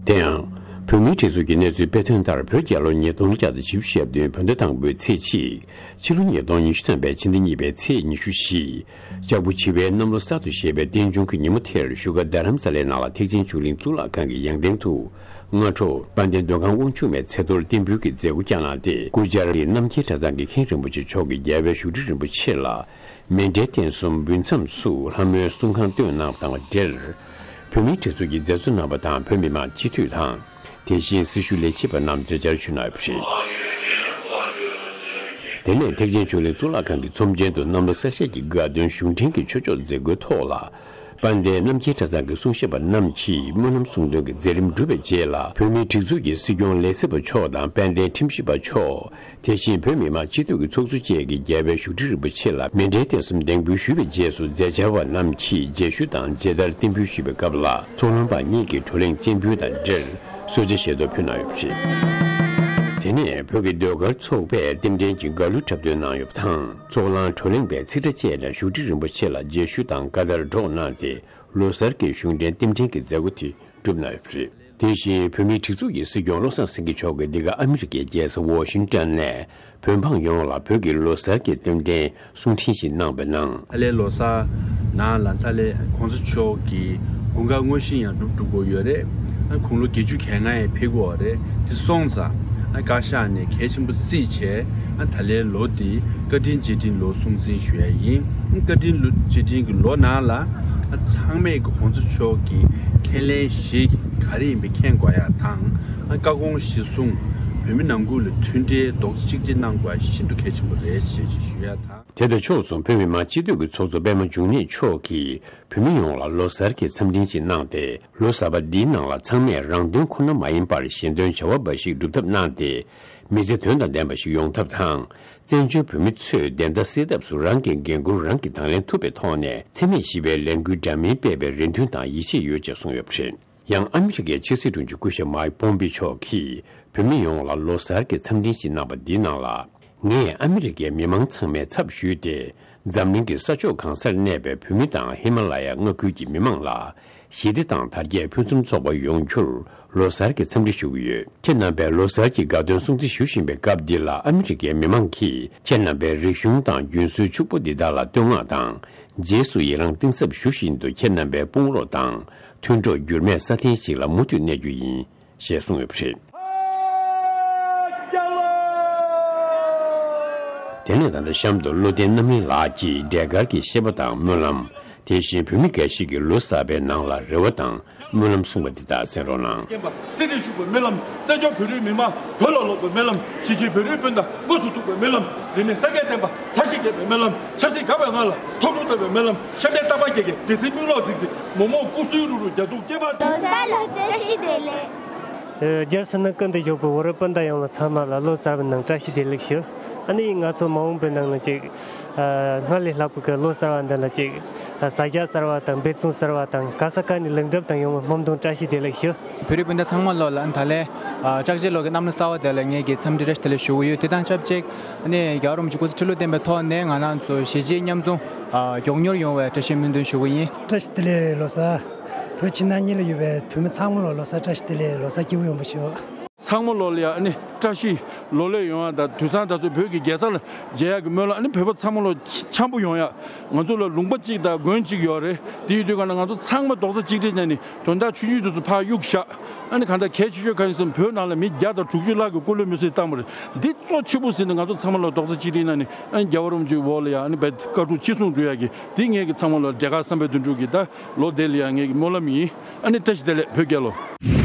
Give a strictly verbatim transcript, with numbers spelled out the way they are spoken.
དེ་ཡང་། བོད་མིའི་སྒྲིག་འཛུགས་ཀྱི་གནས་ཚུལ་སྤེལ་དོན་ལྟར། བོད་རྒྱལ་ལོ་ཉིས་སྟོང་བརྒྱ་དང་བཞི་བཅུ་ཞེ་བདུན་བོད་ཟླ་དང་པོའི་ཚེས་གཅིག་ཕྱི་ལོ་ཉིས་སྟོང་ཉི་ཤུ་ཐམ་པའི་ཕྱི་ཟླ་གཉིས་པའི་ཚེས་ཉི་ཤུ་བཞི། ལྕགས་ཕོ་བྱི་བའི་གནམ་ལོ་གསར་དུ་བཞད་པའི་རྟེན་འབྱུང་གི་ཉིན་མོ་དེར་བཞུགས་སྒར་རྡ་རམ་ས་ལའི་ནང་ལ་ཐེག་ཆེན་ཆོས་གླིང་གཙུག་ལག་ཁང་གི་ཡང་སྟེང་དུ། སྔ་དྲོ་དཔལ་ལྡན་མདོ་ཁམས་དབང་ཕྱུག་མའི་ཚེ་ཐོར་རྟེན་འབུལ་གྱི་མཛད་སྒོ་བསྐྱངས་གནང་སྟེ། སྐུ་བཅར་རྣམ་རྒྱལ་གྲྭ་ཚང་གི་མཁན་རིན་པོ་ཆེ་མཆོག་གིས་རྒྱལ་བའི་བཞུགས་ཁྲི་རིན་པོ་ཆེ་ལ་མཎྜལ་རྟེན་གསུམ་འབུལ་མཚམས་སུ་ལྷ་མོའི་གསུང་ཁང་བཏོན་གནང་བ་དང་འབྲེལ། བོད་མིའི་སྒྲིག་འཛུགས་ཀྱི་མཛད་གཙོ་རྣམ་པ་དང་བོད་མི་མང་སྤྱི་འཐུས་དང་། དེ་བཞིན་སྲི་ཞུ་ལས་བྱེད་པ་རྣམས་མཇལ་བཅར་ཞུས་གནང་ཡོད་པ་རེད། དེ་ནས་ཐེག་ཆེན་ཆོས་གླིང་གཙུག་ལག་ཁང་གི་ཚོམས་ཆེན་དུ་གནམ་ལོ་གསར་བཞད་ཀྱི་དགའ་སྟོན་གཞུང་འབྲེལ་གྱི་ཆོས་ཕྱོགས་མཛད་སྒོའི་ཐོག་ལ། དཔལ་ལྡན་རྣམ་རྒྱལ་གྲྭ་ཚང་གི་གསུང་བཤད་པ་རྣམས་ཀྱིས་སྨོན་ལམ་གསུང་འདོན་གྱི་མཛད་རིམ་གྲུབ་པའི་རྗེས་ལ། བོད་མིའི་སྒྲིག་འཛུགས་ཀྱི་སྲིད་སྐྱོང་ལས་བྱེད་པ་མཆོག་དང་དཔལ་ལྡན་ཁྲིམས་ཞིབ་པ་མཆོག་དེ་བཞིན་བོད་མི་མང་སྤྱི་འཐུས་ཀྱི་ཚོགས་གཙོ་བཅས་ཀྱིས་རྒྱལ་བའི་བཞུགས་ཁྲི་རིན་པོ་ཆེ་ལ་མཎྜལ་རྟེན་གསུམ་གདན་འབུལ་ཞུས་པའི་རྗེས་སུ། མཛད་བཅར་བ་རྣམས་ཀྱིས་མཇལ་ཞུ་དང་མཇལ་དར་རྟེན་འབུལ་ཞུས་པའི་སྐབས་ལ། ཚོགས་ལམ་པ་གཉིས་ཀྱིས་བགྲོ་གླེང་སྤྱན་འབུལ་དང་འབྲེལ་གསོལ་ཇ་བཞེས་ཐོ་ཕུལ་གནང་ཡོད་པ་རེད། དེ་ནས་བོད་ཀྱི་ཟློས་གར་ཚོགས་པས་རྟེན་འབྲེལ་གྱི་དགའ་གླུ་འཁྲབ་སྟོན་གནང་ཡོད་པ་དང་། ཚོགས་ལམ་བགྲོ་གླེང་པས་ཚིག་ཕྲ་བཅས་དང་བཞུགས་ཁྲི་རིན་པོ་ཆེ་ལ་མཇལ་ཞུ་དང་བཀའ་དར་སྒྲོག་གནང་སྟེ། ལོ་གསར་གྱི་གཞུང་འབྲེལ་རྟེན་འབྲེལ་གྱི་མཛད་སྒོ་དེ་གྲུབ་གནང་ཡོད་པ་རེད། དེ་བཞིན་བོད་མིའི་སྒྲིག་འཛུགས་ཀྱི་སྲིད་སྐྱོང་བློ་བཟང་སེང་གེ་མཆོག་གིས་འདི་ག་ཨ་མི་རི་ཀའི་རྒྱལ་ས་ཝོ་ཤིང་ཏོན་ནས་བོད་འབངས་ཡོངས་ལ་བོད་ཀྱི་ལོ་གསར་གྱི་རྟེན་འབྲེལ་གསུང་འཕྲིན་ཞིག་གནང་བའི་ནང་། ད་ལན་ལོ་གསར་ནང་ལ་ད་ལན་གོང་ས་མཆོག་གི་དགུན་ཁ་དངོས་གཞི་ཡང་འགྲུབ་འགྲོ་གི་ཡོད་རེད། ཨ་དགུང་ལོ་བརྒྱད་ཅུ་གྱ་ལྔ་ཡང་ཕེབས་ཀྱི་ཡོད་རེད། དེ་སོང་ཙང་ཨ་བཀའ་ཤག་ནས་གལ་ཆེན་པོ་བརྩིས་བྱས། ཨ་ད་ལན་ལོ་འདི་བཀའ་དྲིན་རྗེས་དྲན་ལོ་སྲུང་བརྩི་ཞུ་ཡ་ཡིན། ཨ་བཀའ་དྲིན་ལོ་རྗེས་དྲན་གྱི་ལོ་ནང་ལ་ཨ་ཚང་མས་ཀྱི་གོང་ས་མཆོག་གི་ཁས་ལེན་བཞེས་ག་རེ་ཡིན་པ་མཁྱེན་དགོས་ཡ་དང་། ཨ་བཀའ་དགོངས་གཞིར་བཟུང་བོད་མི་ནང་ཁུལ་ལ་མཐུན་སྒྲིལ་རྡོག་རྩ་གཅིག་སྒྲིལ་གནང་དགོས་ཡ་ཤིན་ཏུ་གལ་ཆེན་པོ་རེད་ཅེས་ཞུ་ཡ་དང་། དེ་དང་ཕྱོགས་མཚུངས་བོད་མི་མང་སྤྱི་འཐུས་ཀྱི་ཚོགས་གཙོ་པད་མ་འབྱུང་གནས་མཆོག་གིས་བོད་མི་ཡོངས་ལ་ལོ་གསར་གྱི་འཚམས་འཕྲིན་ཞིག་གནང་སྟེ། ལོ་གསར་པ་འདིའི་ནང་ལ་ཚང་མས་རང་དོན་ཁོ་ན་མ་ཡིན་པར་གཞན་དོན་བྱ་བ་འབའ་ཞིག་སྒྲུབ་ཐབས་གནང་སྟེ། མི་ཚེ་དོན་དང་ལྡན་པ་ཞིག་ཡོང་ཐབས་དང་། བཙན་བྱོལ་བོད་མི་ཚོས་བདེན་མཐའ་གསལ་ཐབས་སུ་རང་གི་འགན་ཁུར་རང་གིས་དང་ལེན་ཐུབ་པའི་ཐོག་ནས། འཚེ་མེད་ཞི་བའི་ལས་འགུལ་འདྲ་མིན་སྤེལ་བའི་རེ་འདུན་དང་ཡིད་ཆེས་ཡོད་ཅེས་གསུངས་ཡོད་པ་རེད། ཡང་ཨ་མི་རི་ཀའི་ཕྱི་སྲིད་དྲུང་ཆེ་སྐུ་ཞབས་མཱིག་པོམ་པི་མཆོག་གིས་བོད་མི་ཡོངས་ལ་ལོ་གསར་གྱི་འཚམས་འཕྲིན་ཞིག་གནང་བ་འདིའི་ནང་ལ། ངས་ཨ་མི་རི་ཀའི་མི་མང་ཚང་མའི་ཚབ་ཞུས་ཏེ། འཛམ་གླིང་གི་ས་ཕྱོགས་གང་སར་གནས་པའི་བོད་མི་དང་ཧི་མ་ལ་ཡ་མངའ་ཁུལ་གྱི་མི་མང་ལ། ཞི་བདེ་དང་དར་རྒྱས་ཕུན་སུམ་ཚོགས་པ་ཡོང་རྒྱུར་ལོ་གསར་གྱི་འཚམས་འདྲི་ཞུ་གི་ཡོད། ཁྱེད་རྣམ་པས་ལོ་གསར་གྱི་དགའ་སྟོན་སྲུང་བརྩི་ཞུ་བཞིན་པའི་སྐབས་འདི་ལ། ཨ་མི་རི་ཀའི་མི་མང་གིས་ཁྱེད་རྣམ་པའི་རིག་གཞུང་དང་རྒྱུན་སྲོལ་ཕྱུག་པོ་འདི་དག་ལ་བསྟོད་བསྔགས་དང་། རྗེས་སུ་ཡི་རང་གཏིང་ཟབ་ཞུ་བཞིན་དུ། ཁྱེད་རྣམ་པའི་དཔུང་རོགས་དང་མཐུན་གྲོགས་འགྱུར་མེད་སྲ་བརྟན་ཞིག་ལ་མུ་མཐུད་གནས་རྒྱུ་ཡིན། ཞེས་གསུངས་ཡོད་པ་རེད། དེ་ནས་ད་ལྟ་གཤམ་དུ་བློ་ལྡན་རྣམ་གླིང་ལགས་ཀྱིས་འབྲས་དཀར་གྱི་བཤད་པ་དང་སྨོན་ལམ། དེ་བཞིན་བོད་མི་འགའ་ཞིག་གིས་ལོ་གསར་པའི་ནང་ལ་རེ་བ་དང་སྨོན་ལམ་གསུངས་པ་འདི་དག་གསན་རོགས་གནང་། བསྟན་པ་གསེར་ཁྲིར་བཞུགས་པའི་སྨོན་ལམ། བཙན་བྱོལ་བོད་རིགས་མི་མང་བོད་ལ་ལོག་པའི་སྨོན་ལམ། གཞིས་བྱེས་བོད་རིགས་སྤུན་ཟླ་དངོས་སུ་ཐུག་པའི་སྨོན་ལམ། རིས་མེད་སངས་རྒྱས་བསྟན་པ་མཐའ་བཞི་རྒྱས་པའི་སྨོན་ལམ། ཆབ་སྲིད་འགག་པའི་ངང་ལ་ཐོབ་གྲོལ་ཐོབ་པའི་སྨོན་ལམ། ཤ་མེད་རྟ་ཕག་རྒྱལ་ཁའི་སྡེ་སྲིད་མིག་ལོག་ཚིག་ཚིག་མོག་མོག་སྐུ་གསོན་རུག་རུག་རྒྱ་སྡུག་སྐྱེ་བ། ལོ་གསར་ལ་བཀྲ་ཤིས་བདེ་ལེགས། ཨེ། རྒྱལ་ས་ནང་ཀུན་ཏུ་བཞུགས་པའི་བོད་རིགས་སྤུན་ཟླ་ཡོངས་ལ་ཚང་མ་ལ་ལོ་གསར་བའི་ནང་བཀྲ་ཤིས་བདེ་ལེགས་ཞུ། ཨ་ནི་ང་ཚོ་མ་འོངས་པའི་ནང་ལ་ཅིག་ཨ། སྔར་ལས་ལྷག་པའི་གི་ལོ་གསར་བ་འདི་ལ་ཅིག་ཨ། ཟ་རྒྱ་གསར་བ་དང་འབད་བརྩོན་གསར་བ་དང་ག་ས་ག་ནས་ལེགས་འགྲུབ་དང་ཡོང་བའི་སྨོན་འདུན་བཀྲ་ཤིས་བདེ་ལེགས་ཞུ། བོད་རིགས་སྤུན་ཟླ་ཚང་མ་ལོ་ལ་ཨ་ནི་ད་ལན་ཨ། ལྕགས་བྱི་ལོ་གི་གནམ་ལོ་གསར་བ་དེ་ལ་ངེད་ཀྱིས་འཚམས་འདྲི་བཀྲ་ཤིས་བདེ་ལེགས་ཞུ་གི་ཡོད། དེ་དང་ཆབས་ཅིག་ཨ་ནི་རྒྱལ་བ་རིན་པོ་ཆེ་སྐུ་ཚེ་ཁྲི་ལོ་བརྟན་པའི་ཐོག་ནས་ང་རང་ཚོ་གཞིས་བྱེས་མཉམ་འཛོམས་ཨ། མགྱོགས་མྱུར་ཡོང་བའི་བཀྲ་ཤིས་སྨོན་འདུན་ཞུ་གི་ཡིན། བཀྲ་ཤིས་བདེ་ལེགས་ལོ་གསར། བོད་ཕྱི་ནང་གཉིས་ལ་ཡོད་པའི་བོད་མི་ཚང་མ་ལ་ལོ་གསར་བཀྲ་ཤིས་བདེ་ལེགས། ལོ་གསར་སྐྱིད་པོ་ཡོང་བ་ཞུ། ཚང་མ་ལོ་ལ་ཡ་ཨ་ནི་བཀྲ་ཤིས་ལོ་ལེགས་ཡོང་ཡ་དང་། དུས་སང་ད་ཚོད་བོད་ཀྱི་རྒྱལ་ས་ལ་མཇལ་ཡག་གི་སྨོན་ལམ། ཨ་ནི་བོད་པ་ཚང་མ་ལོ་འཆམ་པོ་ཡོང་ཡ། ང་ཚོ་ལ་ལུང་པ་གཅིག་དང་དགོན་གཅིག་ཡོད་རེད། དེ་ཡོད་དུས་ག་ན་ང་ཚོ་ཚང་མ་རྡོག་རྩ་གཅིག་སྒྲིལ་བྱས་ནས་དོན་དག་ཆུང་ཆུང་དེ་ཚོ་ཕར་གཡུག་བཞག་ཨ་ནི་གང་ལྟར་གལ་ཆེ་ཤོས་ག་རེ་ཟེར་ན་བོད་ནང་ལ་མི་བརྒྱ་དང་དྲུག་ཅུ་ལྷག་གི་སྐུ་ལུས་མེ་སྲེག་བཏང་བ་རེད། འདི་གཙོ་ཆེ་པོ་ཟེར་ནས་ང་ཚོ་ཚང་མ་ལ་རྡོག་རྩ་གཅིག་སྒྲིལ་གནང་ནས། ཨ་ནི་རྒྱལ་བ་རིན་པོ་ཆེའི་འོག་ལ་ཡ་ཨ་ནི་བཀའ་སྒྲུབ་ཅི་གསུང་སྒྲུབ་ཡག་གི་འདི་ངེད་ཀྱི་ཚང་མ་ལ་འབྲས་དཀར་བསམ་འཕེལ་དོན་གྲུབ་ཀྱི་ད་ལོ་དེ་ལ་ཡ་ངེད་ཀྱི་སྨོན་ལམ་ཡིན། ཨ་ནི་བཀྲ་ཤིས་བདེ་ལེགས་བོད་རྒྱལ་ལོ།